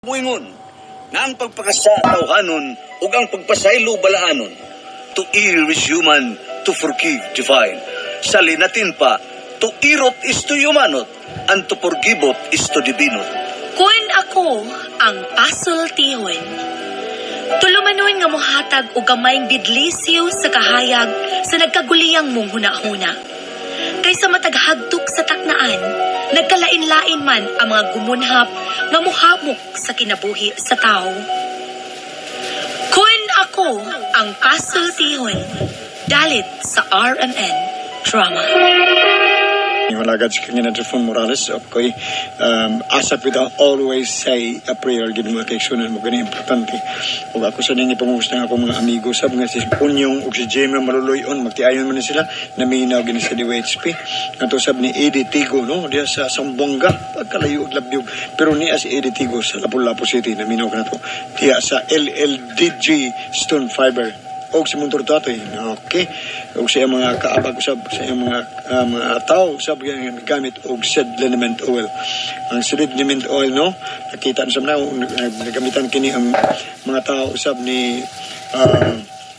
Muingon nga ang pagpakasa tawhanon ug ang pagpasaylo balaanon. To err is human, to forgive divine. Sa linatin pa, to irot is to humanot, and to forgivot is to divinot. Kun ako ang pasultihon. Tulumanon nga mohatag og gamayng bidlisiw sa kahayag sa nagkaguliyang mong hunahuna. Kaysa matag hagtok sa taknaan, nagkalain-lain man ang mga gumunhap nga muhamok sa kinabuhi sa tao. Kun ako ang pasultihon, dalit sa RMN Drama. Walagad si Kanya Trifon Morales. Okay. Asap with always say a prayer gid mga kaigsunan mo gani importante. Ug ako sa ninyo pangusta nga akong mga amigo sab nga si Unyong ug si Jamie Maluloyon magtiayon man ni sila naminaw gini sa DWHP. Ngadto sab ni Eddie Tigo no diya sa Zamboanga pagkalayo og labyog pero niya si Eddie Tigo sa Lapu-Lapu City naminaw kanato diya sa LLDG Stone Fiber og si Montor Tatoy. Okay. Og sa iyang mga kaabag usab sa iyang mga tao usab gamit og said liniment oil. Ang said liniment oil no, nakita na sa mga nagamitan kini ang mga tao usab ni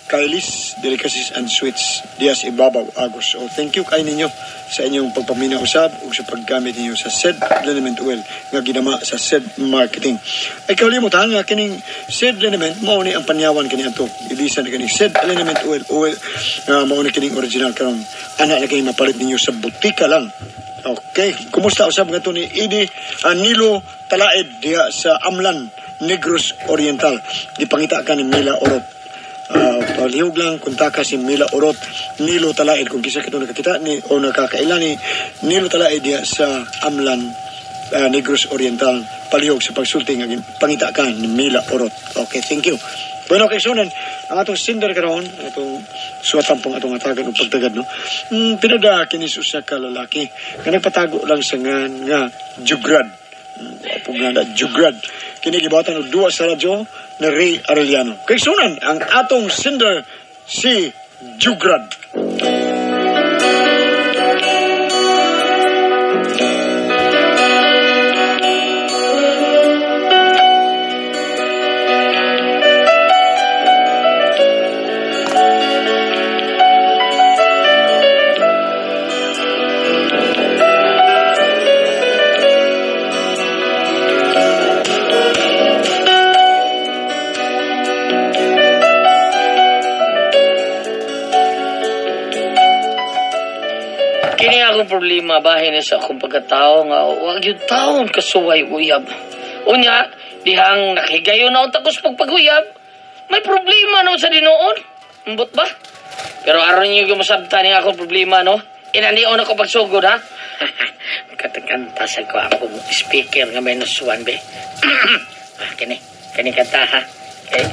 Kylie's Delicacies and Sweets diya sa Ibabaw, Agos. So thank you kay ninyo sa inyong pagpamina usab ug sa paggamit ninyo sa said liniment oil nga ginama sa said marketing. Ay kalimutan nga kining said liniment mao ni ang panyawan kini ato. Ilisan kini said liniment oil oil mao ni kining original karon. Ana na kini mapalit ninyo sa butika lang. Okay, kumusta usab ngadto ni Idi Nilo Talaed diha sa Amlan, Negros Oriental. Gipangita ka ni Mila Orot. Palihog lang kontaka si Mila Orot Nilo Talaed kung kisa kito nakakita ni o nakakaila ni Nilo Talaed diha sa Amlan, Negros Oriental. Palihog sa pagsulti nga pangita ka ni Mila Orot. Okay, thank you. Bueno, kay Sunan, ang atong sinder karon, atong suwatan pong atong atagan og pagtagad no. Pinada kini sa usa ka lalaki nga nagpatago lang sa ngan nga Jugrad. Apo nga na Jugrad. Kini gibuhatan og duwa sa radyo ni Ray Arellano. Kay Sunan, ang atong sinder si Jugrad. Kini akong problema bahin ni sa akong pagkatao nga wag yun taon kasuway uyab. Unya, dihang nakigayon na takos pagpaguyab. May problema no sa dinoon. Ambot ba? Pero aron niyo gumasabta ni akong problema no. Inanion ako pagsugod ha. Katakanta sa ko akong speaker nga -1 be. Kini, kini kanta ha. Okay.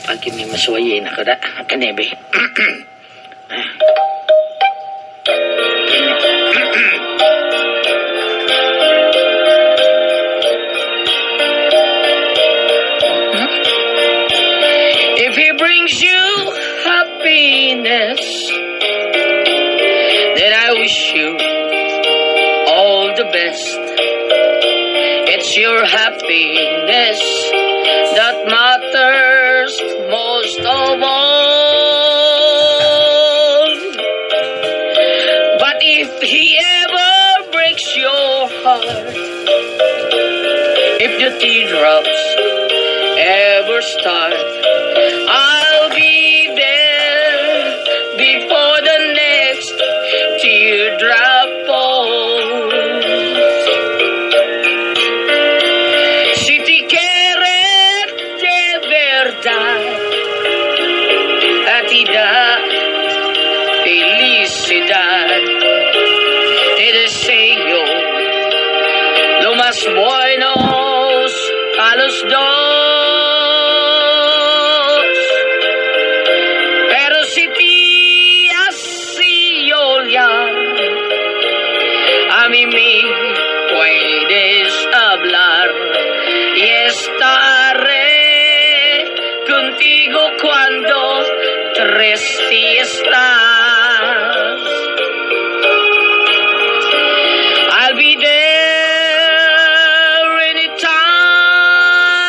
Pag kini masuwayin ako da. Kini be. If he brings you happiness, then I wish you all the best. It's your happiness that matters most of all. But if he ever breaks your heart, if the teardrops ever start, I'll be there before the next teardrop falls. Si te quiere de verdad, a ti da felicidad. Te deseo lo más buenos a los dos. Pero si te hace llorar, a mí me puedes hablar y estaré contigo cuando triste estás. I'll be there anytime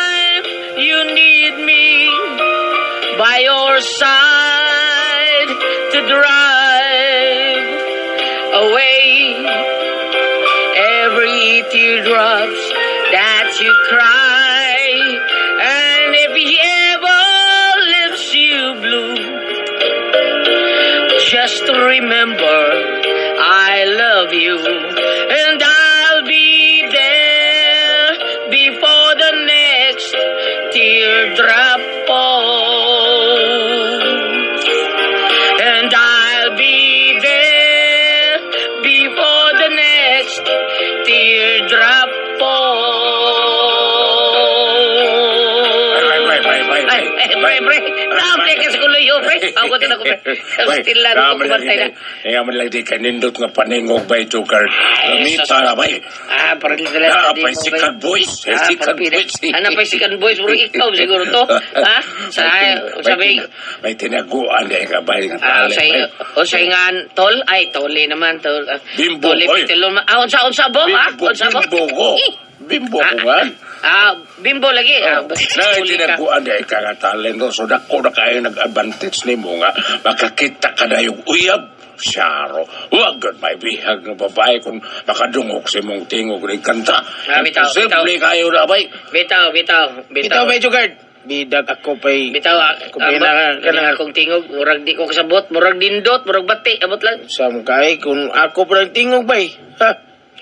away every teardrops that you cry. And if he ever leaves you blue, just remember I love you, and I'll be there before the next teardrop falls. And I'll be there before the next teardrop falls. Ay, ay, ay, ay, Ay, ay, pre, pre. Naamli ka sa kuluyo, pre. Ako na ko, pre. Still lang ko kumantay na. Nga man lang di kanindot nga paningog bay Jugard. Ay, Lamita na bay. Ah, parang dala Ah, pay sikat boys. Ah, Sikat parang boys. Ano pa sikat boys? Puro ikaw siguro to. Ha? Sa, sabi, May tinaguan di ka bay nga Ah, tali. sa o sa ingan tol ay toli naman tol. Ah, Bimbo, toli oy. pitilon ma. Ah, unsa unsa bo ha? Bimbo, Unsa bo? bimbo ko. Bimbo ko nga. Ah, bimbo lagi. Ah, Na tuli ka. tinaguan di ka nga talento. So dako na kayo nag-advantage nimo nga makakita ka na yung uyab. Syaro, wag gud may bihag nga babae kung makadungog sa imong tingog ning kanta. Ah, bitaw, Imposible kayo na bay. Bitaw, bitaw, Bitaw bitaw. ba, Jugard? Bidag ako pa'y... Bitaw, ah, Kung pina ka, kanang akong tingog, murag di ko kasabot, murag dindot, murag bati, abot lang. Sa mo kay, kung ako pa ng tingog bay. Ha?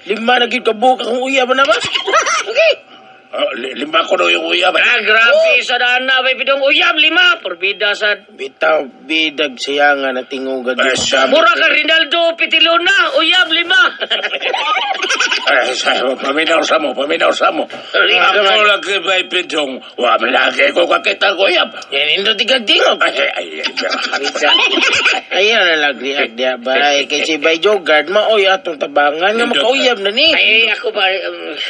Lima na gid ka buhok akong uyab na ba? Okay. Ah, lima ko daw yung uyab. Ay. Ah, grabe sa daan na, may pidong uyab, lima, porbida sa... Bitaw, bidag siya nga na tingog. Ay, siya. Mura ka, Rinaldo, pitilona, uyab, lima. Ay, paminaw sa mo, paminaw sa mo. Ako lagi may pidong. Wa, lagi ko kakita ko uyab. Yan, indo tigag tingog. Ay, ay, ay, ay. Ayan na lang, riag diya, bay. Kay si Bay Jogard, maoy atong tabangan nga makauyab na ni. Ay, ako pa,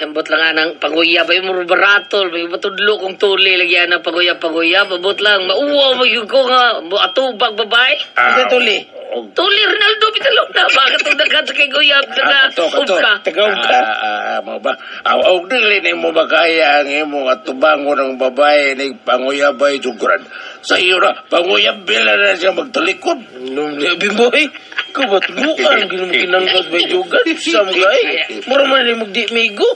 ambot lang nga ng panguyab, ay muro baratol, may matudlo kong tuli, lagyan ng panguyab, panguyab, abot lang, mauwa mo yun ko nga, atubag babae. Ah, Ika tuli. Tuli, Rinaldo, pitilona, bakit ang daghan sa kay Guyab, taga, Ah, kato, kato. ugka. Taga-ugka. Ah, mo ba? Aw, aw, dili ni mo ba kaya ang imo at tubango ng babae ni panguyabay jugran. Sa iyo na, panguyab bila na siya magtalikod. Bimboy, kabatluan, ginamginanggas Bay Jogard. Sa mo kay, mura man ni mugdi migo.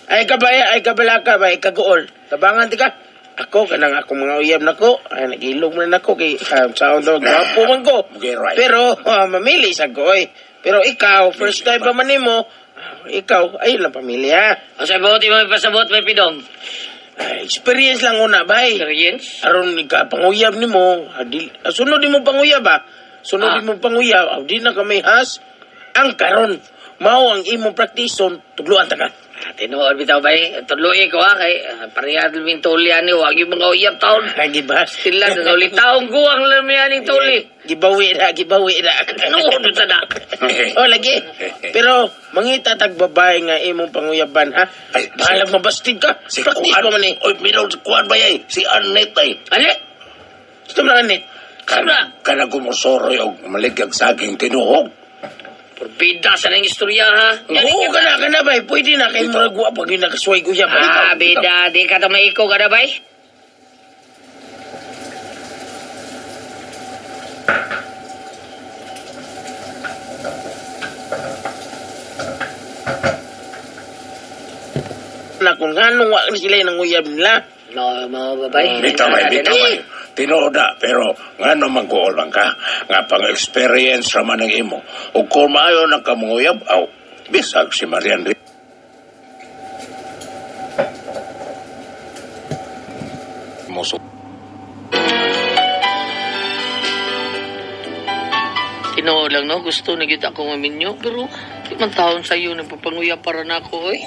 Ay kabaya, ay kabalaka, bay kaguol. Tabangan ti ka. Ako, kanang akong mga uyab nako, ay nag-ilog man nako kay saon daw gwapo man ko. Okay, right. Pero mamili sa ko oy. Pero ikaw, first time pa man nimo, ikaw ay lang pamilya. Ang sabot, may pasabot, may pidong. Ay, experience lang una, bay. Experience? Aron ika panguyab nimo, sunod nimo panguyab ba? Sunod nimo panguyab, di na ka may has. Ang karon mao ang imong praktison, tugluan ta ka. Ah, tinuod bitaw bay, tudloi ko ha, kay parehas luming tuli ani, wag yung mga uyab taon. Lagi ba? Sila, uli taong guwang lamian ni tuli. Gibawi na, gibawi na. Tinuod bitaw na. Oh, lagi. Pero mangita tag babae nga imong panguyaban ha. Ay, Bahalag mabastid ka. Si Practice Kuan pa man eh. Oy, minaw si Kuan ba yay? Si Annette ay. Ano? Gusto mo na Annette? Sobra. Kana gumusoroy og maligag saging tinuhog. Porbida sa nang istorya ha. Oo, kana kana bay. Pwede na kay murag wa pag nakasuway ko siya. Ah, bida, di ka ta maiko ka na bay? Na kung nganong wa ni sila nang uyab nila. No, mga babay. Bitaw bay, bitaw bay. Tinuod na, pero ngano man kuol man ka, nga pang-experience raman ang imo. Ug kung maayo na ka manguyab, aw, bisag si Marian Muso. Tinuod lang no, gusto na gyud ako maminyo, pero di man taon sa iyo nagpapanguyab para nako oy.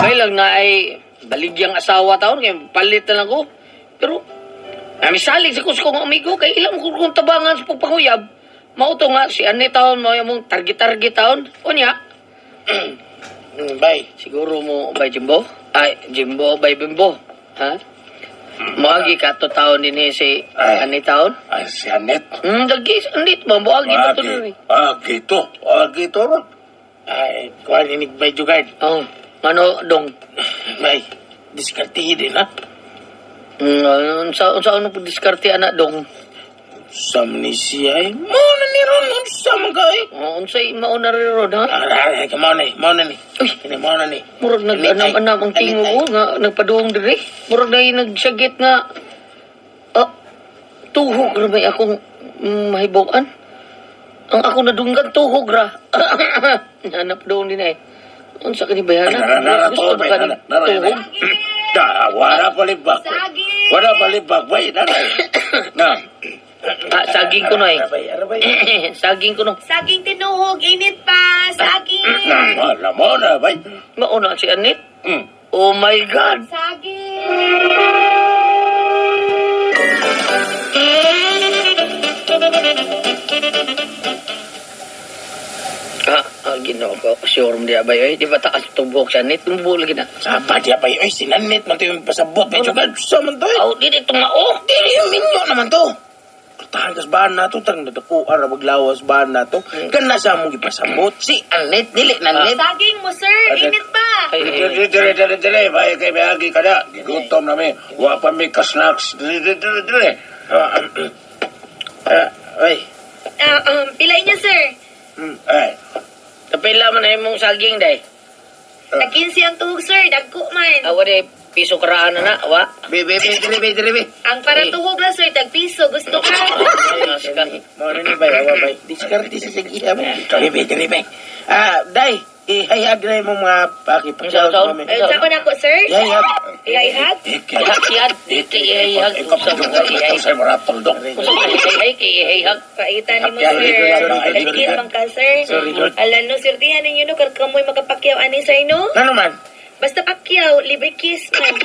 May lang na ay baligyang asawa taon kay palit na lang ko. Pero misalig sa kong amigo kay ilang ko kung tabangan sa pagpanguyab. Mao to nga si Anne taon mo mong target-target taon. Unya, Bay. siguro mo bay Jimbo? Ay, Jimbo bay Bimbo. Ha? Moagi ka to taon din si Ay. Anne taon. Ay, si Annette. Lagi andit mo moagi ba to Agi, diri? agi to, agi to ron. Ay, kuan inig Bay Jugard. Oh, ano dong? Bay, diskartihi din ha. Unsa unsa ano po diskarte anak dong? Sa amnesia ay, mo na ni ron, unsa man ka eh. Oh, unsay mauna rin ron, ha? Aray, mao na, mao na ni. Uy. Kini mao na ni. Murag nag-anam-anam ang tingog ko nga nagpaduong diri. Murag na nagsagit nga tuhog ra may akong mahibuan. Ang ako nadunggan tuhog ra. Hanap doon din eh. Unsa kani bayana? Nara to, Gusto bay. ba kani Nara, tuhog? Da, wala palibak. Saging! Wala palibak, bay. Nara. Na. Ah, saging ko na eh. Arabay, arabay. Saging ko no. Saging tinuhog, init pa! Saging! Na, na, mo na, bay. Mauna si Anit. Mm. Oh my God! Saging! Ginoo ko. Sure mo di abay. Oy, di ba taas tubok si Anit? Tumubo lagi na. Saba di abay, oy, sinanit man to yung pasabot. Medyo ka, sa man to eh. Aw, di di tumao. Dili yung minyo naman to. Tahan kas bahan na to, tang nadako, ara maglawas bahan na to. Kana sa mong ipasabot, si Anet, dili na net. Saging mo, sir! Init pa! Ay, ay, ay. Dire, dire, dire, dire. Bay, kay may ka na. Gigutom na mi. Wa pa mi ka-snacks. Dire, dire, dire, dire. Ay, Pilay niya, sir. Ay. Kapila man na imong saging day. Nag-15 ang tuhog, sir. Dagko man. Awa di piso karaan na na, awa. be, be, be, dire, be, dire, be. Ang para tuhog lang, sir. Tag piso. Gusto ka? Mao na ni bay, awa bay. Diskarte sa sige mo. Be, be, dire, be. Day, ihayag na yung mga pakipagsaw Saw-saw. kami. Ay, sa ko na ako, sir. Ihayag. Ihayag? Ihag, ihayag. Sa maratol, dok. Ihayag, ihayag. Paitan ni mo, sir. Nagkit man ka, sir. Sorry, Lord. Ala, no, sirtihan ninyo, no. Karkamoy makapakyaw ani, sir, no? Ano man? Basta pakyaw, libre kiss man.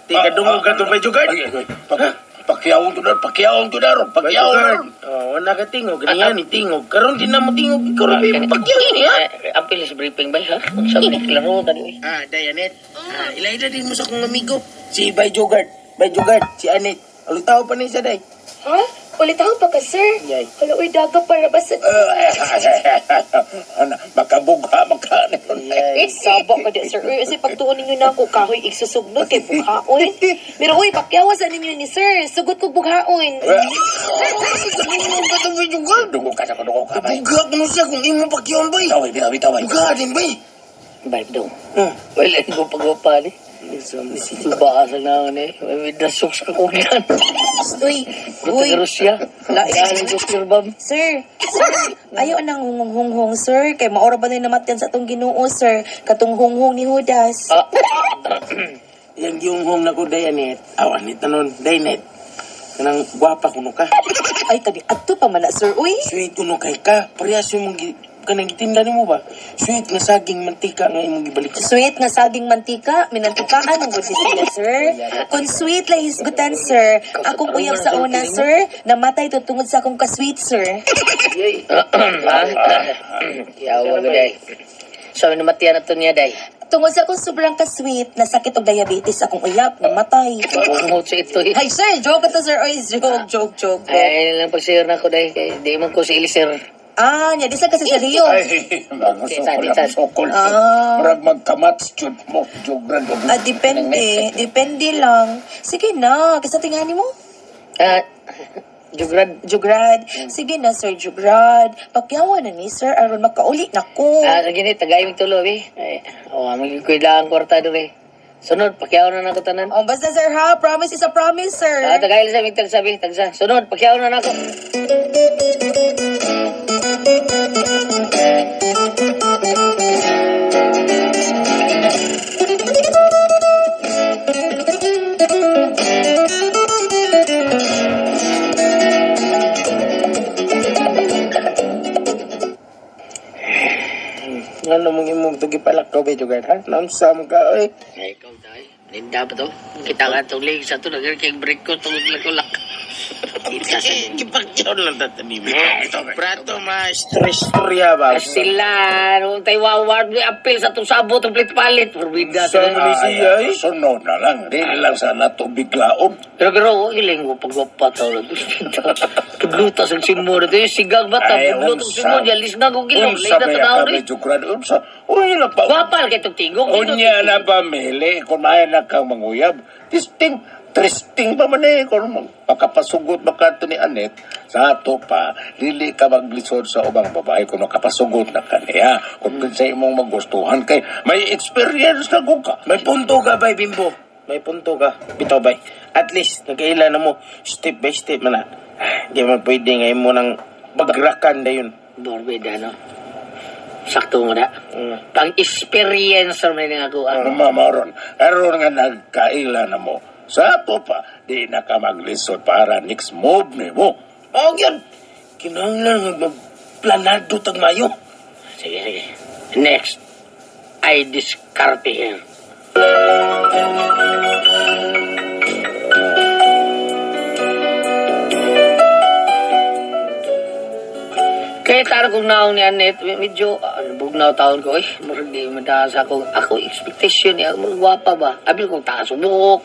Tika dungog ka to, bay, Jugard. Ay, ay, ay. Pakyawon to na, pakyawon to na, pakyawon na. Oh, wala ka tingog. Ganiyan, ni tingog. Karon di na mo tingog. Ikaw rin, bay, pagyaw niya. Apil sa briefing bay, ha? Sa klaro tani. Day, Anet. Ilayda din mo sa akong amigo. Si Bay Jugard. Bay Jugard, si Anet. Alutaw pa ni siya, day. Ha? Ulit ako pa ka, sir. Yay. Hala, uy, daga para ba sa... Makabugha, makaano. Yay. Saba ka di, sir. Uy, kasi pagtuon ninyo na ako, kahoy igsusugnod kay bughaon. Pero uy, pakyawasan ninyo ni sir. Sugot ko bughaon. Dungog ka to, Bay Jugard. Dungog ka sa dungog ka, bay. Bugha ko siya kung imo pagyaon, bay. Taway, taway, taway. Bugha din, bay. Bay dong. Oh. Wala ko pagwapa ni. Baka na ni. May dasok sa kunan. Uy, uy. Buti Rusya. Lain. Nuclear bomb. Sir, sir, ayaw nang hunghong-hunghong, sir. Kay maora ba na namatyan sa atong Ginoo, sir? Katong hunghong ni Judas. Ah, Yang yung hong na ko, day, Anet. Aw, Anet na nun, day, Net. Kanang gwapa kuno ka. Ay, kani adto pa man na, sir. Uy. Sweet kuno kay ka. Parehas yung mong kanang gitinda nimo ba? Sweet nga saging mantika nga imong gibalik. Sweet nga saging mantika, minantikaan ang gud siya, sir. Kung sweet lang hisgutan, sir. Akong uyab sa una, sir. Namatay to tungod sa akong ka-sweet, sir. Yawa ko, day. So, namatiyan na to niya, day. Tungod sa akong sobrang ka-sweet, nasakit og diabetes akong uyab, namatay. Bungot sa ito, eh. Ay, sir, joke ito, sir. Oy, joke, joke, joke. Ay, lang pag-share na ko, day. Kay, di man ko si Elisir. Ah, nya, di sa kasi sa Rio. Ay, mga sukol, Ah. Murag magkamats, jud mo, jugran. Ah, depende. Depende lang. Sige na, kasi tingani mo. Ah, Jugrad. Jugrad. Sige na, Sir Jugrad. Pakyawa na ni, sir. Aron makauli na ko. Ah, lagi ni, tagay mong tulo, eh. Ay, oh, aming kailangan kwarta doon, eh. Sunod, pakyaw na nako tanan. Oh, basta, sir, ha? Promise is a promise, sir. Ah, tagay lang sa aming tagsabi, tagsa. Sunod, pakyaw na nako. Ngano mong imong tugi palakaw ba Jugard ha? Naunsa mo ka oy. Ay, ikaw tayo. Ninda pa to. Kita ka itong lig sa to. Nagkaroon kayong break ko. Tungod lang ko lang. Kita sa Gipagyaw lang tatanim. Prato ma stress storya ba? Sila, nung tayo waward, may apel sa itong sabot, ang palit. Forbida. Sa mo ni siya eh. Sunod na lang. Di lang sana to biglaon. Pero pero, iling ko pagwapa to. Kiblutas ang simo na ito. Sigang bata, Ay, kiblutas ang simo. unsa. Diyalis na kong gilong. Unsa Lay na ba tanaw ka, rin. Jugran? Unsa? Uy, na pa. Gwapal kay itong tingog. Unya na pamili. Kung maya na kang manguyab. Tisting, Interesting pa man eh. Kung makapasugot ba ka ni Anet, sa ato pa, dili ka maglisod sa ubang babae kung makapasugot na kaniya. Kung sa imong magustuhan kay may experience na kung ka. May punto ka, bay, Bimbo. May punto ka. Bitaw, bay. At least, nagkaila na mo, step by step man na. Di man pwede ngayon mo nang bagrakan na yun. Morbida, no? Sakto mo na. Pang-experience man nga ako. Ano mamaron? Aron nga nagkaila na mo. Sa ato pa, di na ka maglisod para next move ni mo. Oh, yun. Kinahanglan nga magplanado tag mayo. Sige, sige. Next, I discard him. Kaya taro kong naong ni Annette, medyo bugnaw taon ko, eh. Murag di madaas ako. Ako expectation niya, murag gwapa ba? Abil kong taas buhok.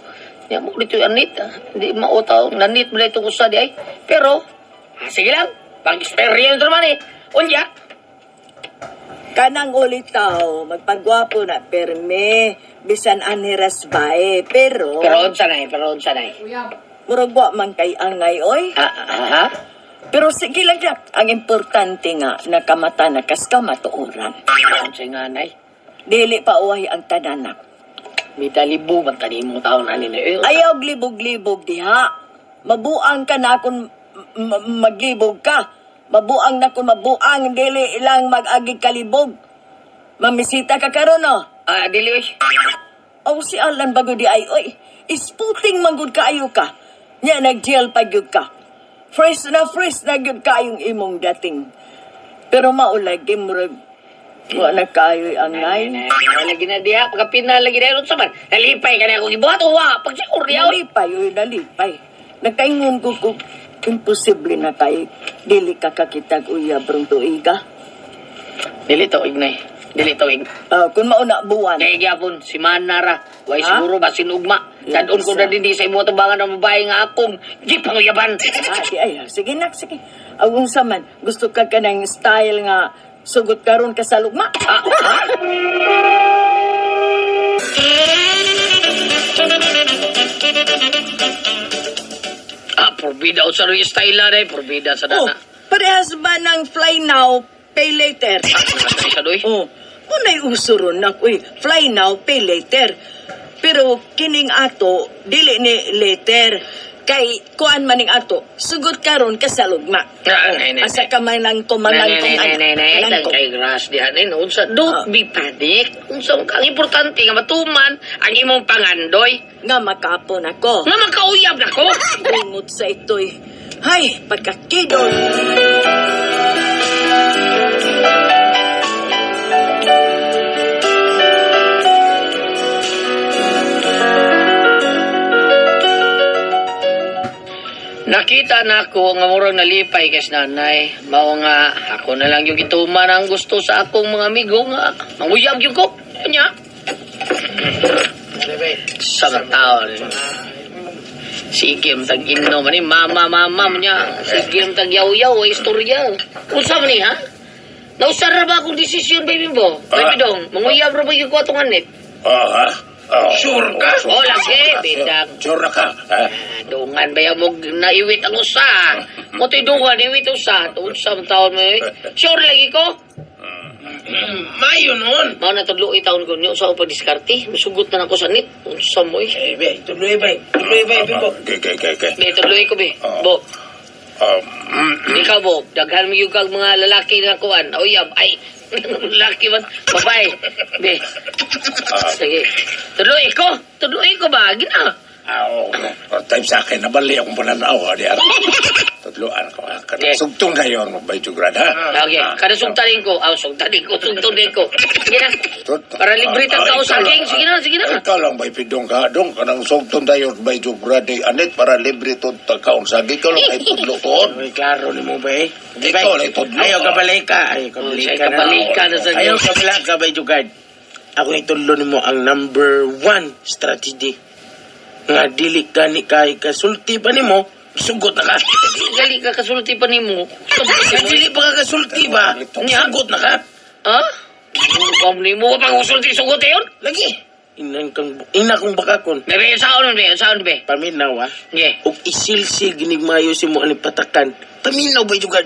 Niya mo dito yung Annette, ah. Hindi mautaw, nanit mo na itong usa di ay. Pero, sige lang, pang-experience naman eh. Unya. Kanang ulitaw, magpagwapo na perme, bisan anhiras bae, pero... Pero unsa na eh, pero unsa na eh. Murag wa man kay angay, oy. Ha? Pero sige lang, Jack. Ang importante nga, nakamata na kas ka matuoran. Unsa nga, nay? Dili pa uwahi ang tananak. Mitalibo man tani mo taon ani na. Eh, Ayaw glibog-libog diha. Mabuang ka na kung maglibog ka. Mabuang na kung mabuang, dili lang mag-agig kalibog. Mamisita ka karon, no? Ah, dili oy. Aw si Alan bago di ay, oy. Isputing manggod kaayo ka. Nya nag-jail pa gyud ka. Fresh na gyud kaayong imong dating. Pero maulagi murag wa na kaayo'y angay. Lagi na diha, pagkapina lagi na unsa man. Nalipay ka na akong gibuhat o wa, pag siguro diha. Nalipay, oy, nalipay. Nagkaingon ko ko imposible na kay dili ka kakitag uyab rong tuiga. Dili to ignay. Dili to ig. Kung mauna buwan. Kay gyapon si Manara, way siguro basin ugma. Kadon ko na din sa imo tubangan ng babae nga akong gipanguyaban. Di ay, sige nak, sige. Ang unsa man, gusto ka kanang style nga sugot karon ka sa lugma. Porbida sa rin style na eh, porbida sa dana. Oh, parehas ba ng fly now, pay later? Sa doy. Oh, unay uso ron na, uy, fly now, pay later. Pero kining ato, dili ni later. Kay kuan maning ato, sugot karon ka sa lugma. Asa ka man lang kumanangkong ano. Kay grass dihan eh, unsa, don't be panic. Unsa ang importante nga matuman ang imong pangandoy. Nga makapon ako. Nga makauyab nako. Bungot sa ito'y. Hay, pagkakidol. Nakita na ako nga murag nalipay kas nanay. Mao nga ako na lang yung gituman ang gusto sa akong mga amigo nga manguyab gyud ko. Nya. Sa taon. Sige tag inno man ni mama mama niya. Sige tag yaw-yaw ay istorya. Unsa man ni ha? Nausar ra ba akong desisyon baby bo? Baby dong, manguyab ra ba gyud ko atong anit? Ha? Sure ka? Oh, lagi, bidak. Sure na ka? Dungan ba yung mong naiwit ang usa? Moto'y dungan, iwit usa. Unsa ang taon mo eh. Sure lagi ko? Mayo noon. Mao na tudloy taon ko niyo sa pagdiskarte. Musugot na nako sa nit. Unsa mo eh. Eh, be, tudloy bay. Tudloy bay, Bimbo. Okay. Be, tudloy ko be. Bo. Ikaw bo, daghan mo yung kag mga lalaki na kuan. Uyab, ay, lalaki man, babae. Be. Sige. Tudloy ko ba? Gina. Time sa akin, nabali akong pananaw, ha, di ara. Tudloan ko, ha. Okay. Sugtong na yun, Bay Jugrad, ha? Okay, kada sugtanin ko. Sugtanin ko. Sige na. Para libre tang kao sa akin. Sige na, sige na. Ikaw lang, Bay Pidong, ka. Dong, kanang sugtong tayo, Bay Jugrad, eh. Anit, para libre to kaon sa akin. Ikaw lang kay tudlo toon. Ay, klaro ni mo, bay. Ikaw lang tudlo. Ayaw kabalika. Ayaw kabalika na. Kabalika na sa Ayaw kabalika, Bay Jugrad. Ako itudlo ni mo ang number 1 strategy. Nga dili gani kay kasulti pa nimo, sugot na ka. Gali ka kasulti pa nimo. Dili pa ka kasulti ba? Sugot na ka. Ha? Huwag nimo pa kasulti sugot yun? Lagi. Ina kong bakakon. Bebe, saon be, saon be. Paminaw ah. Ge. Og isilsil ginigmayo si mo ani patakan. Paminaw ba jugad?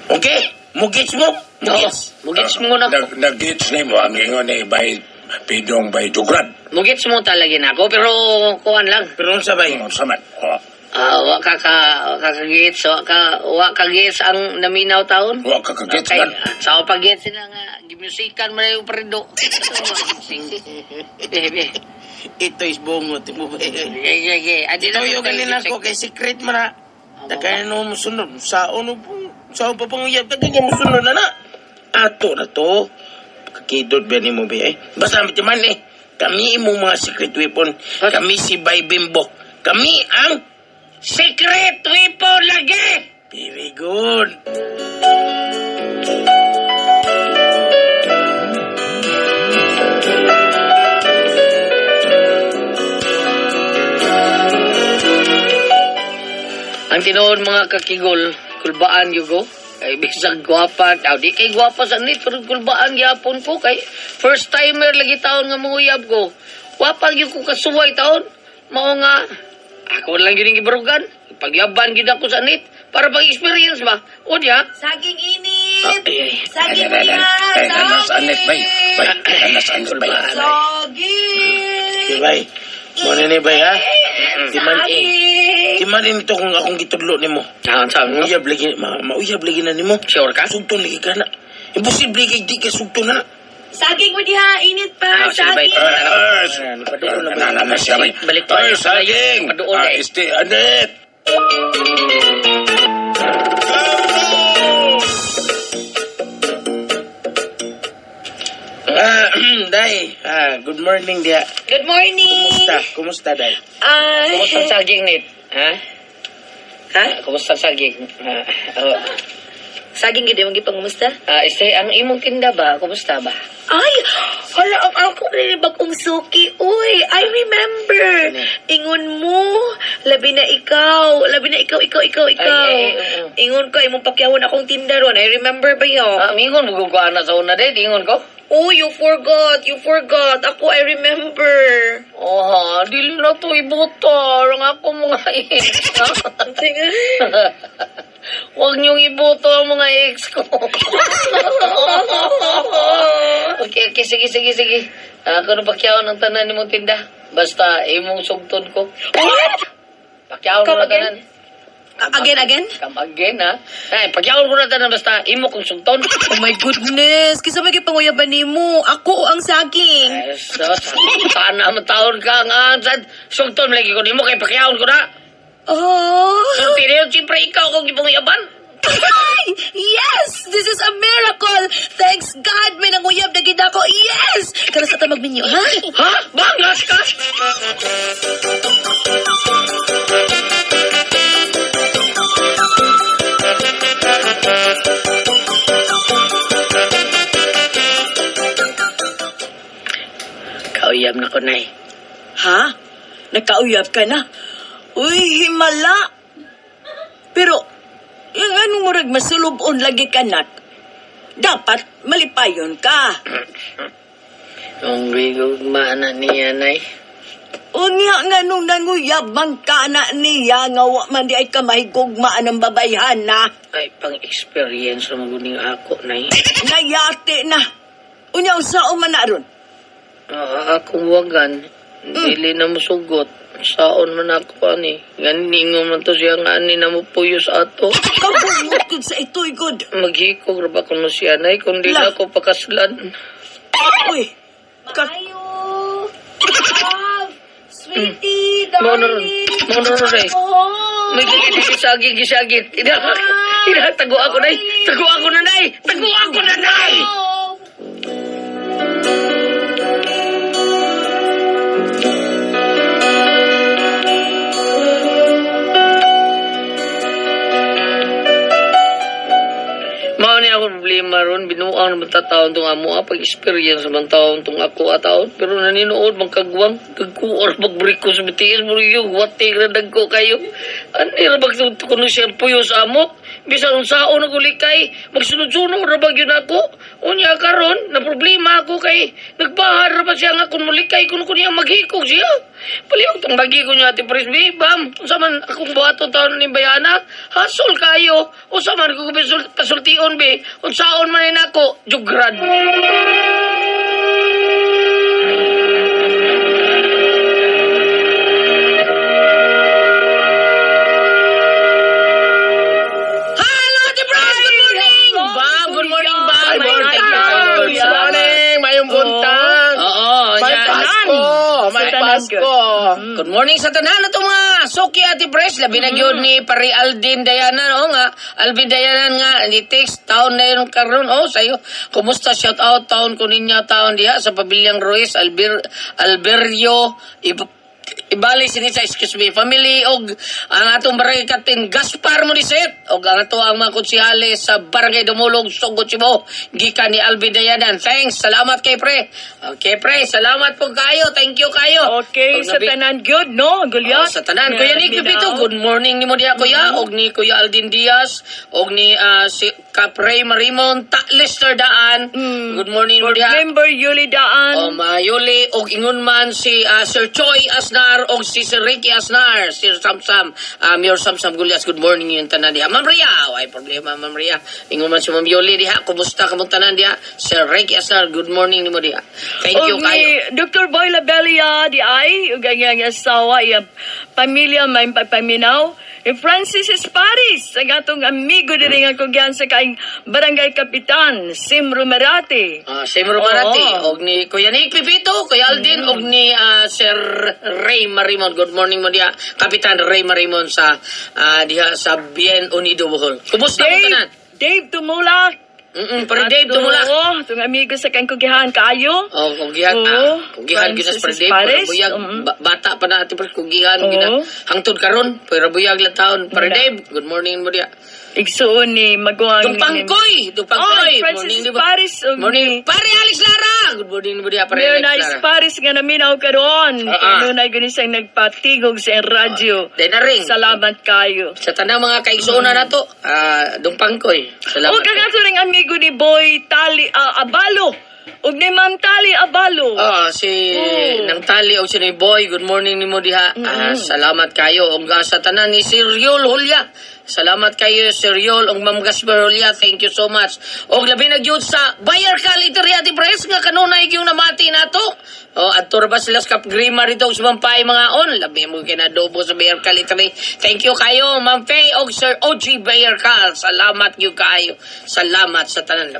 Okay, mugits mo. Mugits. Mugits mo na ko. Nag-gits ni mo ang ingon ni Bay Pidong Bay Jugrad. Mugits mo talaga na ako, pero kuan lang. Pero unsa bay? Unsa man? Oh, Wa ka ka gits, wa ka gits ang naminaw taon. Wa ka ka-gits Okay, man. sa pag-gits sila nga gimusikan man yung predo. Bebe. Ito is bongot mo bay. Ge ge ge. Adi Ito yung ganina ko kay secret man na. Tagay no musunod sa ono po. Sa pa panguyab tagay musunod na na. Ato na to. Kakidot ba ni mo ba eh? Basta man eh. Kami imong mga secret weapon. Kami si Bay Bimbo. Kami ang secret weapon lagi. Very good. Ang tinuod mga kakigol, kulbaan yugo. Kay bisag gwapa, aw di kay gwapa sa nit, pero kulbaan gyapon ko kay first timer lagi taon nga manguyab ko. Wapa gyud ko kasuway taon. Mao nga ako lang gyud ang gibarugan. Pagyaban gyud ako sa nit para pag-experience ba. Unya, Saging init! Ay, ay. Saging init! Ay, nanas anet bay. Bay, nanas anet bay. Saging! Okay, bay. Mo na ni bay ha. Timan eh. Saging! Timan nito kung akong gitudlo nimo. Ah, sabi mo? Mauyab lagi, mauyab lagi na nimo. Sure ka? Sugton lagi ka na. Imposible kay di ka sugton na. Saging mo diha, init pa, Ah, sige, bay. saging! Paduol na ba? Nanas siya bay. Balik pa. Ay, saging. Paduol na eh. Este, anet. Day. Good morning dia. Good morning! Kumusta? Kumusta, Day? Ah, Kumusta ang saging nit? Ha? Ha? Kumusta ang saging? Saging gid imong gipangumusta? Este, ang imong tinda ba? Kumusta ba? Ay, hala ang ako rin bagong suki. Uy, I remember. Ingon mo, labi na ikaw, labi na ikaw, ikaw, ikaw, ikaw. Ay, ay, ay, Ingon ka, imong pakyawon akong tinda ron. I remember ba yun? Mingon, maguguan na sa una din. Ingon ko. Oh, you forgot, you forgot. Ako, I remember. Oh, dili na to ibuto. Ang ako mga ex. Sige. Huwag niyong ibuto ang mga ex ko. Okay, okay, sige, sige, sige. Ako na pakyawan ang tanan nimong tinda. Basta, imong sugtod ko. What? Pakyawan ko Come na again? tanan. Again, again? Come again, ha? Ay, pakyawan ko na tanan basta imo kong sugton. Oh my goodness! Kisa may gipanguyaban nimo. Ako ang saging. Ay, so, sana mataon ka nga. Sugton lagi ko nimo kay pakyawan ko na. Oh! Sulti na yun, siyempre ikaw kung gipanguyaban. Ay! Yes! This is a miracle! Thanks God! May nanguyab na gid ako. Yes! Karas ta magminyo, ha? Ha? Bangas ka? Kauyab na ko, Nay. Ha? Nakauyab ka na? Uy, himala! Pero, yung anong murag masulubon lagi ka, nak? Dapat malipayon ka. Yung gigugma na niya, Nay. Unya nga nung nanguyab man ka na niya, nga wa man di ay kamahigugmaan ang babayhan na. Ay, pang-experience na maguning ako, Nay. Nayate na. Unya usa man na ron. Akong wagan, dili na musugot. Saon man ako, ani. Ganingo man to siya nga ani na mupuyo sa ato. Kabungod sa ito'y good. Maghikog ra ba kuno siya, Nay, kung di na La. ako pakaslan. Uy, ka Ayo! Love! Sweetie! Mo na ron. Darling! Mo na ron, eh. Oh! May gisagit, gisagit. Ina, ina, tago ako, Nay. Tago ako na, Nay. Tago ako na, Nay! Oh! Mao ni ako problema ron, binuang naman taon tong amo pag-experience naman taon tong ako ataon. Pero naninood, magkagwang, kagkuor, magbriko sa BTS, muriyo, wating na dagko kayo. Ano ra bag kuno siya puyo sa amo? Bisan unsaon ako likay, magsunod-sunod ra bag yun ako. Unya karon, na problema ako kay nagbahar ra ba siya nga kun mulikay kun niya maghikog siya. Palihog tong bagi ko niya Ate Frisbee, bam, unsa man akong buhaton taon ni Bayana, hasol kayo. Unsa man ko pasultion be, unsaon man nako, jugrad. Hello, Ate Pres! Good morning! Bam, good morning, bam. May buntag. Good morning, mayong buntag. Oo, May Pasko. May Pasko. Good morning sa tanan na itong mga suki Ate Pres. Labi na yun ni Pari Aldin Dayanan. Oo nga, Alvin Dayanan nga. Ni text, taon na yun karon. Oh, sa'yo. Kumusta shout out taon ko ninyo taon diha sa Pamilyang Ruiz, Alberio, Ibali sinisa, excuse me, family og ang atong barangay captain Gaspar Moniset og ang ato ang mga konsihales sa Barangay Dumulog, Sugod, Cebu, gikan ni Alvin Dayanan. Thanks, salamat kay pre. Okay pre, salamat po kayo. Thank you kayo. Okay, Og sa tanan good, no? Gulyat. Oh, sa tanan. Kuya Nick Pepito, good morning nimo diha kuya og ni Kuya Aldin Diaz og ni si Kapre Marimon Ta Lester Daan. Good morning nimo diha. Member Yuli Daan. O Mayuli og ingon man si Sir Choi Asnar og si Sir Ricky Asnar, Sir Samsam, Mayor Samsam Gulyas, good morning yung tanan diha. Ma'am Ria, ay problema Ma'am Ria. Ingon man si Ma'am Yuli diha, kumusta kamong tanan diha? Sir Ricky Asnar, good morning nimo diha. Thank you kayo. Dr. Boy Labelia di ay ug ang iyang asawa, iyang pamilya may pagpaminaw. Francis Esparis, ang atong amigo diri nga kugyan sa kaing barangay kapitan, Sim Romarate. Sim Romarate, og ni Kuya Nick Pipito, Kuya Aldin, og ni Sir Ray Marimon. Good morning mo diha, Kapitan Ray Marimon sa diha sa Bien Unido Bohol. Kumusta mo tanan? Dave Tumulak. Pare Dave Tumulak. Oo, itong amigo sa kaing kugihan kaayo. Oh, kugihan. Kugihan gyud sa Pare Dave. Pero buyag, bata pa na ati pre kugihan gina. Hangtod karon, pero buyag lang taon. Pare Dave, good morning mo diha. Igsuon ni maguang Dupangkoy, Dupangkoy. Francis Paris. Morning. Pare Alex Lara. Good morning mo diha, Pare Alex Lara. Paris nga naminaw karon. Kanunay gani siyang nagpatigog sa radyo. Salamat kayo. Sa tanang mga kaigsuonan nato, Dupangkoy. Salamat. Og ang ato ring amigo ni Boy Tali Abalo. Og ni Ma'am Tali Abalo. Si nang Tali og si ni Boy, good morning nimo diha. Salamat kayo og sa tanan ni Sir Yul Julia. Salamat kayo Sir Yul og Ma'am Gaspar Julia. Thank you so much. Og labi na gyud sa Bayer Cal Iteria di Pres nga kanunay gyud namati nato. Oh, adto ra ba sila sa Cap Grima rito sa Mampay mga on. Labi mo kinadobo sa Bayer Cal Iteria. Thank you kayo Ma'am Faye og Sir OG Bayer Cal. Salamat gyud kayo. Salamat sa tanan.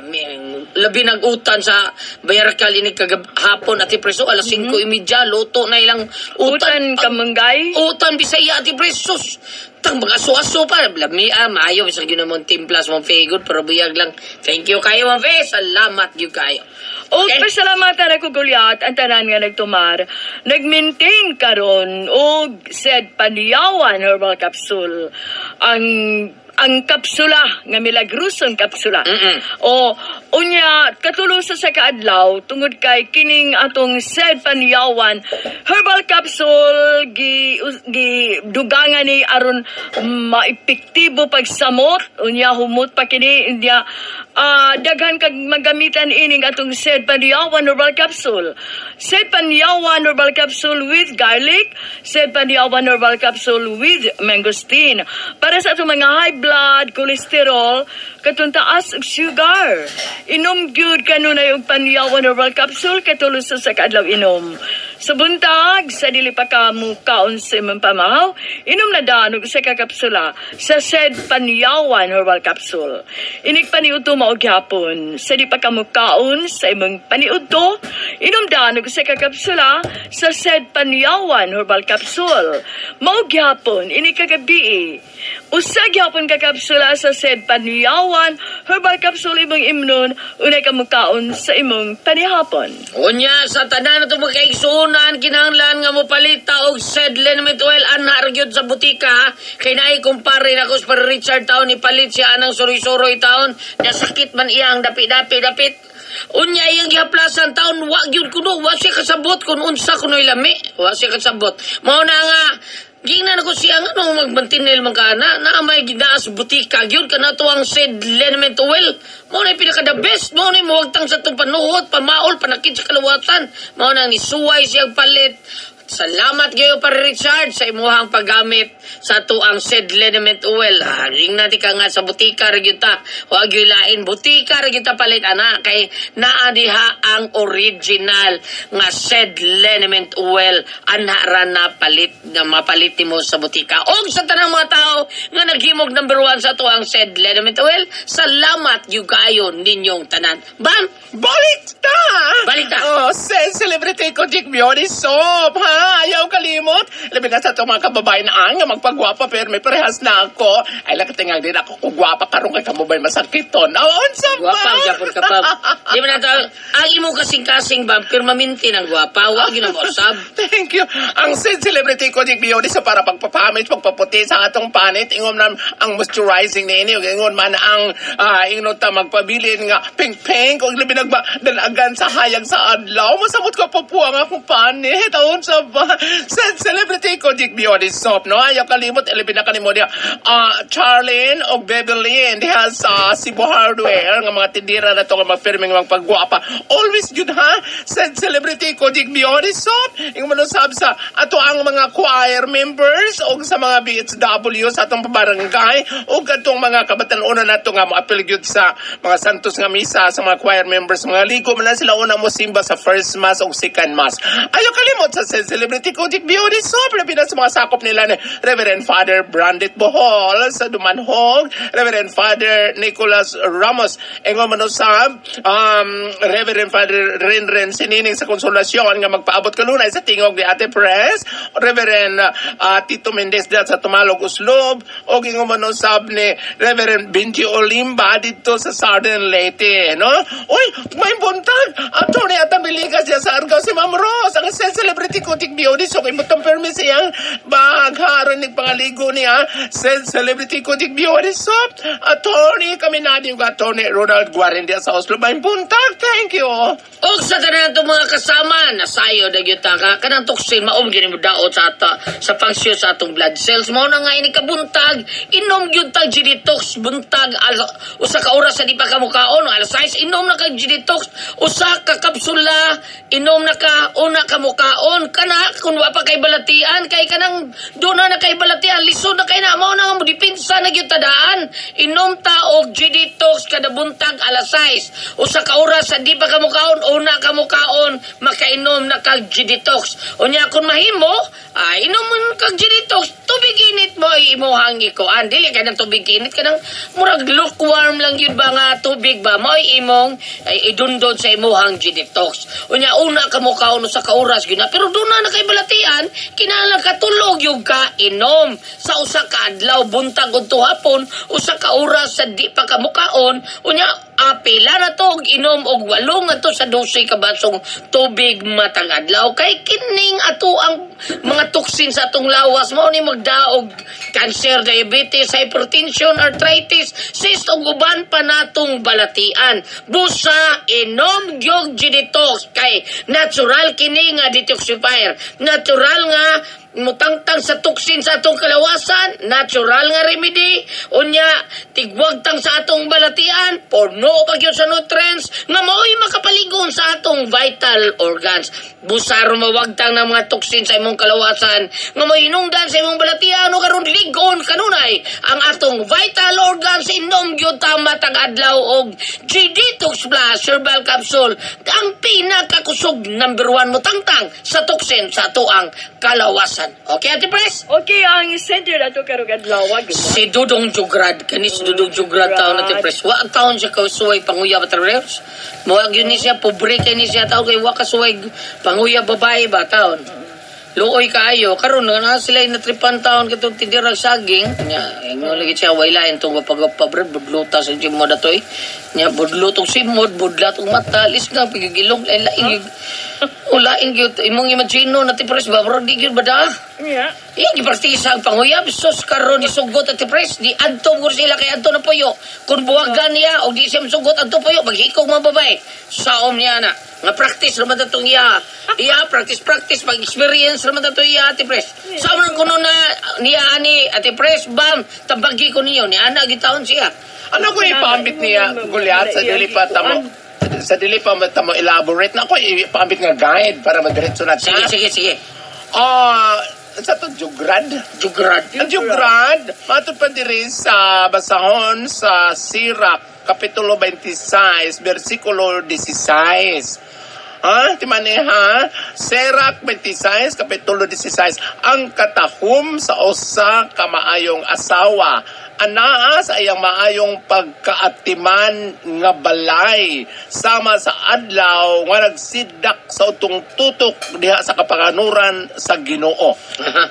Labi nag-utan sa Bayer Cal ini kagahapon ati preso alas 5:30 luto na ilang utan kamanggay. Utan Bisaya ati preso. Tang mga aso-aso pa. Lami, maayo. Bisang yun naman timplas, Ma'am Faye. Good, pero buyag lang. Thank you kayo, Ma'am Faye. Salamat yun kayo. Okay. Pasalamatan ako, Gulyat, ang tanan nga nagtumar. Nag-maintain karon og said Panyawan herbal capsule. Ang kapsula, nga milagrosong kapsula. O, unya, katulo sa kaadlaw, tungod kay kining atong said Panyawan herbal capsule, gi dugangan ni aron maepektibo pagsamot, unya humot pa kini, unya, daghan kag magamitan ining atong said Panyawan herbal capsule. Said Panyawan herbal capsule with garlic, said Panyawan herbal capsule with mangosteen. Para sa atong mga high blood, cholesterol, katong taas og sugar. Inom gyud kanunay og Panyawan herbal capsule katulo sa kaadlaw inom. Sa buntag, sa dili pa ka mukaon sa imong pamahaw, inom na daan og usa ka kapsula sa said Panyawan herbal capsule. Inig paniudto mao gyapon. Sa di pa ka mukaon sa imong paniudto, inom daan og usa ka kapsula sa said Panyawan herbal capsule. Mao gyapon inig kagabi. Usa gyapon ka kapsula sa said Panyawan Herbal Capsule imong imnon unay ka mukaon sa imong panihapon. Unya sa tanan na itong magkaigsuunan, kinahanglan nga mo palita og said liniment oil anha ra gyud sa butika ha. Kay naay kumpare nako sa Richard taon ipalit siya anang suroy-suroy taon, nasakit man iya ang dapi-dapi dapit. Unya iyang gihaplasan taon wa gyud kuno, wa siya kasabot kun unsa kunoy lami, wa siya kasabot. Mao na nga gingnan ako siya nga nung magmantinil man ka na, na may ginaas butika gyud kana to ang said liniment oil. Mao na yung pinaka the best, mao na yung muwagtang sa itong panuhot, pamaol, panakit sa kalawasan. Mao na nisuway siyang palit. Salamat kayo pare Richard sa imuhang paggamit sa tuang said liniment oil. Ah, ringnan ti ka nga sa butika ra gyud ta. Wa gyud lain butika ra gyud ta palit ana kay naa diha ang original nga said liniment oil ana ra na palit nga mapalit nimo sa butika. Og sa tanang mga tao nga naghimog number 1 sa tuang said liniment oil, salamat gyud kaayo ninyong tanan. Bam! Balik ta! Balik ta! Oh, said celebrity ko, Dick Beauty Soap, ha? Ayaw kalimot. Labi na sa itong mga kababayan na ang magpagwapa pero may parehas na ako. Ay, lakatingal din ako kung gwapa karong kay kamubay masakiton. Oh, unsa ba? Gwapa, gyapon ka pa. Di ba nato, ang imong kasing-kasing ba, pirmaminti ng gwapa, wag yun ang usab. Thank you. Ang said celebrity ko, Dick Beauty, sa para pagpapamit, pagpaputi sa atong panit, ingon man ang moisturizing ni ini, ingon man ang ingon ta magpabilin nga pink-pink, o labi nagdalagan sa hayag sa adlaw. Masamot ko papuwa ang akong panit. Unsa ba? Said celebrity ko, Dick Beauty Soap, no? Ayaw kalimot, ilabi na kanimo niya. Charlene o Beverly, diha sa Cebu Hardware, nga mga tindira na to nga mapirming magpagwapa. Always good, ha? Said celebrity ko, Dick Beauty Soap. Ingon man usab sa ato ang mga choir members o sa mga BHW sa atong pabarangay o katong mga kabatan-unan nato nga moapil gyud sa mga Santos nga misa sa mga choir members, mga ligo man lang sila una mo simba sa first mass o second mass. Ayaw kalimot sa celebrity ko, Dick Beauty Soap, labi na sa mga sakop nila ni Reverend Father Brandit Bohol sa Dumanhog, Reverend Father Nicolas Ramos, ingon man usab, Reverend Father Renren Sinining sa Konsolasyon nga magpaabot kanunay sa tingog ni Ate Pres, Reverend Tito Mendez diyan sa Tumalog Uslob, o ingon man usab ni Reverend Benji Olimba dito sa Southern Leyte, no? Uy, may buntag! Attorney Atabiligas diyan sa Argao si Ma'am Rose, ang celebrity ko, Dick Beauty Soap, imutang permi siyang bagharon ni pangaligo niya, said celebrity ko, Dick Beauty Soap, attorney kami na yung attorney Ronald Guarin diyan sa Oslo. May buntag, thank you! Og sa tanan itong mga kasama, nasayo na gyud ta ka kanang toxin maom gyud mo daot sa ata, sa function sa atong blood cells. Mao na nga ini kabuntag, inom gyud tag G-Detox buntag usa ka oras sa di pa ka mukaon, alas 6 inom na kag G-Detox, usa ka kapsula inom na ka una ka mukaon kana kun wa pa kay balatian kay kanang doon na kay balatian lisod na kay na mao na nga mo depensa na gyud tadaan. Inom ta og G-Detox kada buntag alas 6, usa ka oras sa di pa ka mukaon, una ka mukaon makainom na kag G-Detox. Unya kun mahimo, inom mo kag G-Detox, tubig init mo imuhang ikuan. Dili ka ng tubig init kanang murag lukewarm lang yun ba nga tubig ba mo imong ay, idundon sa imuhang G-Detox. Unya una ka mukaon usa ka oras gyud na, pero doon na kay balatian kinahanglan katulog yung ka inom sa usa ka adlaw buntag udto hapon usa ka oras sa di pa ka mukaon. Unya apila na to og inom og 8 ngadto sa 12 ka basong tubig matag adlaw kay kining ato ang mga toxin sa atong lawas mao ni magdaog cancer, diabetes, hypertension, arthritis, cyst ug uban pa natong balatian. Busa inom gyud G-Detox kay natural kini nga detoxifier, natural nga mutangtang sa toxin sa atong kalawasan, natural nga remedy. Unya tigwagtang sa atong balatian, porno pa gyud sa nutrients nga mao'y makapaligon sa atong vital organs. Busaro mawagtang ng mga toxin sa imong kalawasan nga mohinungdan sa imong balatian o karon ligon kanunay ang atong vital organs. Inom gyud ta matag adlaw og G-Detox Plus Herbal Capsule, ang pinakakusog number 1 mutangtang sa toxin sa atoang kalawasan. Okay, Ate Pres? Okay, ang center ato karong adlaw. Si Dudong Jugrad, kani si Dudong Jugrad taon Ate Pres. Wa ang taon siya kasuway panguya ba Pres? Muwag yun ni siya, pobre kay ni siya taon kay wa kasuway panguya babae ba taon. Luoy kaayo karon na sila natripan taon katong tindirag saging nya ingon lagi siya way lain tong pagpa budluta sa simod atoy nya budlutong simod budlat og mata lis nga pigigilong lain lain ulain gyud imong imagine na ti pres ba bro di gyud ba da. Yeah. Eh, gipractice ang panguyab. Sus, karon ni sugot at pres. Di adto mo sila kay adto na puyo. Kung buwagan niya o di siya sugot adto puyo, maghikog mga babae. Saom niya na. Nga practice naman itong iya. Iya, practice, practice. Pag-experience naman ito iya, ati pres. Saom nang kuno na niya ani, ati pres, bam, tabagi ko niyo. Ni ana, gitaon siya. Ano ko ipambit niya, Goliath, sa dili pa tamo sa dili pa tamo elaborate na ako ipambit nga guide para madiretso na Sige, siya. sige, sige. Ah, sa to Jugrad. Jugrad. Ang Jugrad, matod pa diri sa basahon sa Sirak, Kapitulo 26, versikulo 16. Ha? Timani ha? Serak 26, Kapitulo 16. Ang katahum sa usa ka maayong asawa, anaa sa iyang maayong pagkaatiman nga balay, sama sa adlaw nga nagsidak sa utong tutok diha sa kapanganuran sa Ginoo.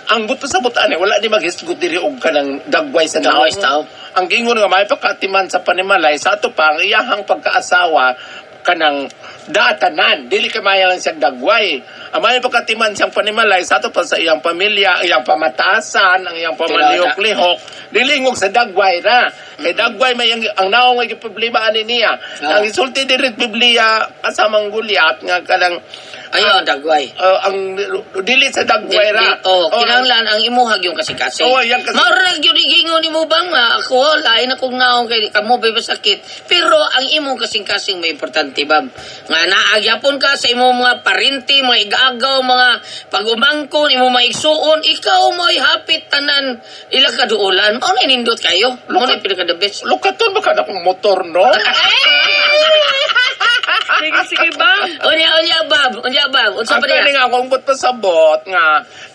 Ang buto sa butan eh, wala di maghisgot diri og kanang dagway sa Dagway naong. sa tao. Ang gingon nga may pagkaatiman sa panimalay sa ato pa ang iyahang pagkaasawa kanang datanan dili kay maya lang siyang dagway. Ang may pagkatiman siyang panimalay sa ato pa sa iyang pamilya, iyang pamatasan, ang iyang pamalihok-lihok, dili ingog sa dagway ra. Kay dagway may ang naong nga problema ani niya. Ah. Ang isulti diri sa Biblia kasamang Goliath nga kanang Ayaw, ang dagway. Ang dili sa dagway ra. Oh, kinahanglan ang imuhag yung kasing-kasing. Oo, yang kasi- Maura gyud giingon nimo bang nga ako lain akong naong kay kamo bay masakit. Pero ang imong kasing-kasing may importante bam. Nga naagyapon ka sa imong mga parinti, mga igaagaw, mga pag-umangkon, imong mga igsuon, ikaw mo'y hapit tanan ila kaduolan. Mao na nindot kayo. Mao na pinaka the best. Lukaton ba ka na kung motor, no? Sige, sige, bang. Unya unya bab, unya bab. Unsa Ang pa niya? kani nga akong pasabot nga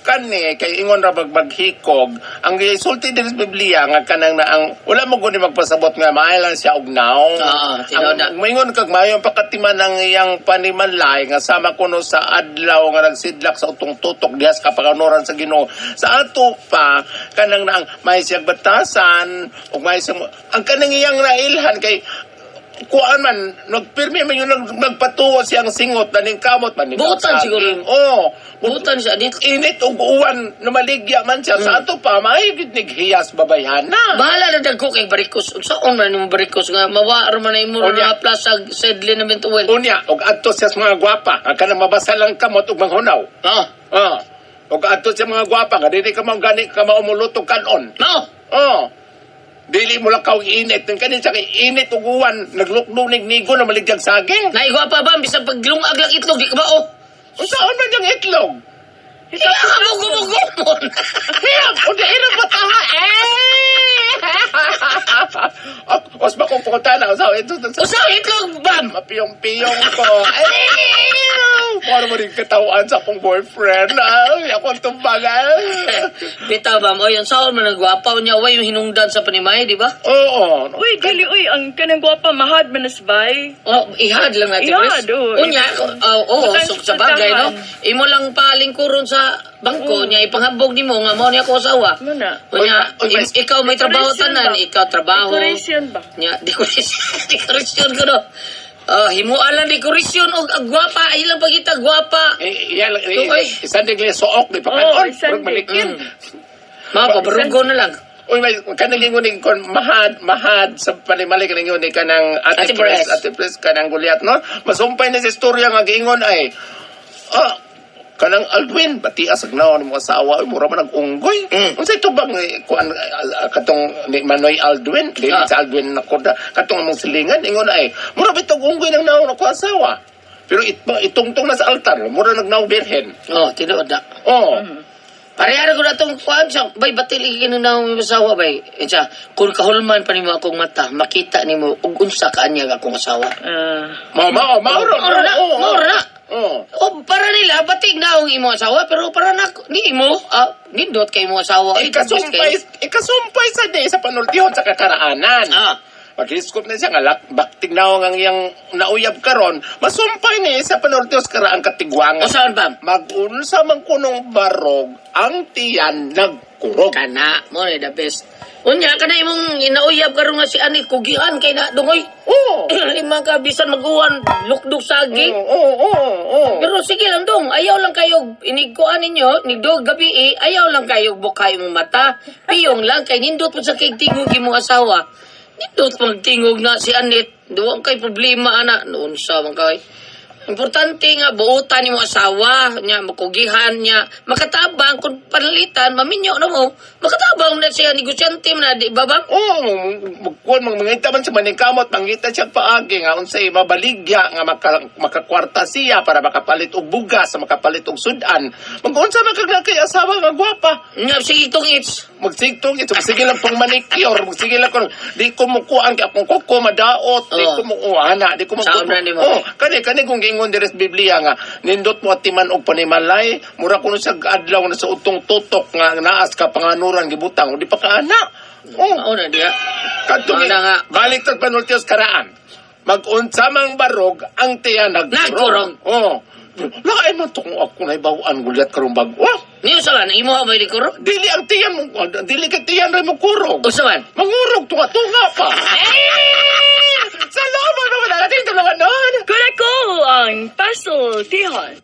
kani kay ingon ra maghikog ang gisulti diri sa Biblia nga kanang na ang wala mo guni magpasabot nga maayo lang siya og naong. Oo, tinuod na. Ang maingon kag maayo ang pakatiman ang iyang panimalay nga sama kuno sa adlaw nga nagsidlak sa utong tutok diha sa kapakanuran sa Ginoo. Sa ato pa kanang na ang may siyang batasan ug may siyang ang kanang iyang nailhan kay kuan man nagpirmi man yun nagpatuo siyang singot naning kamot man Buotan siguro. Oo. Buotan siya dit. Init ug uwan namaligya man siya sa ato pa may gid nighiyas babayhana. Bahala na dagko kay barikos. Unsaon man nimo barikos nga mawa ra man imo Unya. nga plaza sedlin na mentuel. Unya og adto siya sa mga gwapa ang kanang mabasa lang kamot ug manghunaw. Oh. Oh. Og adto siya mga gwapa nga dili ka mao gani ka mao mulutog kanon. Mao. Oh. Dili mo lang kaw init. Ang kanin siya kay init ug uwan naglukdo nig nigo na maligyag saging. Naigwa pa ba bisan paglungag lang itlog di ka ba oh. Unsaon man yung itlog? Iya ka mo gumugumon. Hiyap! O di ina ba taha? Eh! Os ba kong pumunta na? Usaw, ito. Usa itlog bam. Mapiyong-piyong ko. Eh! Para mo rin katawan sa akong boyfriend. Ay, ako ang tumbagal. Bitaw bam oy unsaon man ang gwapa unya way yung hinungdan sa panimay di ba? Oo. Uy, dili, uy, ang kanang gwapa, mahad man nasbay. Oh, ihad lang natin, Ihad, Chris. oo. Unya, oo, Butang so, sa bagay, no? puntahan. Imo lang palingkuron sa bangko, niya ipanghabog nimo nga mao niya ako asawa. Muna. Unya, Uy, uy, ikaw may trabaho Decoration tanan, ba? ikaw trabaho. Decoration ba? Nya, decoration, decoration ko no. Oh, himuan lang decoration og ang gwapa, ay lang pagita gwapa. Eh, yan, Uy. eh, isandig lang suok, di pa Oo, kanon. isandig. Murag malikin. Mga pabarugo na lang. Uy, may kanang ingon ni kon mahad mahad sa panimali kanang ingon ni kanang Ate Ate Pres. Pres, Ate Pres kanang Goliath, no? Masumpay na sa istorya nga giingon ay kanang Aldwin bati asag naon mo asawa, uy, mura man ang unggoy. Unsay tubang eh, kuan katong ni Manoy Aldwin, dili sa Aldwin na koda katong among silingan ingon ay mura bitog unggoy nang naon ako asawa. Pero itungtong na sa altar, mura nagnaw birhen. Oh, tinuod na. Oh. Parehara ko na itong kuan siya. Bay, batil ikinanaw mo asawa, bay. E siya, kung kahulman pa nimo akong mata, makita nimo ug unsa ka niya akong asawa. Mao mao mao ro. Mao na, mao na. Oo. O, para nila, batig na ang imong asawa, pero para na, ni imo, nindot kay imong asawa. Ay, Ikasumpay, ikasumpay sa di sa panultihon sa kakaraanan. Maghiskop na siya nga bakting naong ang iyang nauyab karon, masumpay ni sa Panortios karaang katigwangan. Usaon ba? Magunsa man kunong barog ang tiyan nagkurog. Kana mo ni the best. Unya kana imong inauyab karon nga si ani kugian kay na dungoy. Oo. Lima ka bisan maguwan lukduk sagi. Oo, oo, oo. Pero sige lang dong, ayaw lang kayo inigkuan ninyo, nigdog gabi eh, ayaw lang kayo bukay mong mata. Piyong lang kay nindot mo sa kay tingog imong asawa. Nindot magtingog na si Anet, duwang kay problema ana noon sa man kay. Importante nga buotan nimo asawa, nya makugihan niya, makatabang kung panalitan, maminyo na mo. Makatabang na siya negosyante man na di ba ba? Oo, magkuhan, mangita man siya maningkamot, mangita siya paagi nga unsay mabaligya nga makakwarta siya para makapalit og bugas, makapalit og sudan. Mag-unsa man kag kay asawa nga gwapa. Nya sige tong it's. Magsigtong ito, magsige lang pang manicure, magsige lang kung di ko mukuan kay akong kuko madaot, di ko mukuana, di ko Saon na nimo? Oh, kani kung giingon diri sa Biblia nga nindot mo atiman og panimalay, mura kuno sa adlaw na sa utong tutok nga naas ka panganuran gibutang, di pa ka ana. Oh, Mao na diha. kadtong Mao na nga. balik ta Panultios karaan. Magunsa mang barog ang tiyan nagkurog. Nagkurog. Oh. Lain man to kung ako naibawaan gulyat karong bag-o. Niyo sa man imo ba di kurog? Dili ang tiyan mo, dili ka tiyan rin mo kurog. Usa man. Mangurog, tunga-tunga pa. Eh! Salamat naman natin tulungan nun. Kung ako ang pasultihon.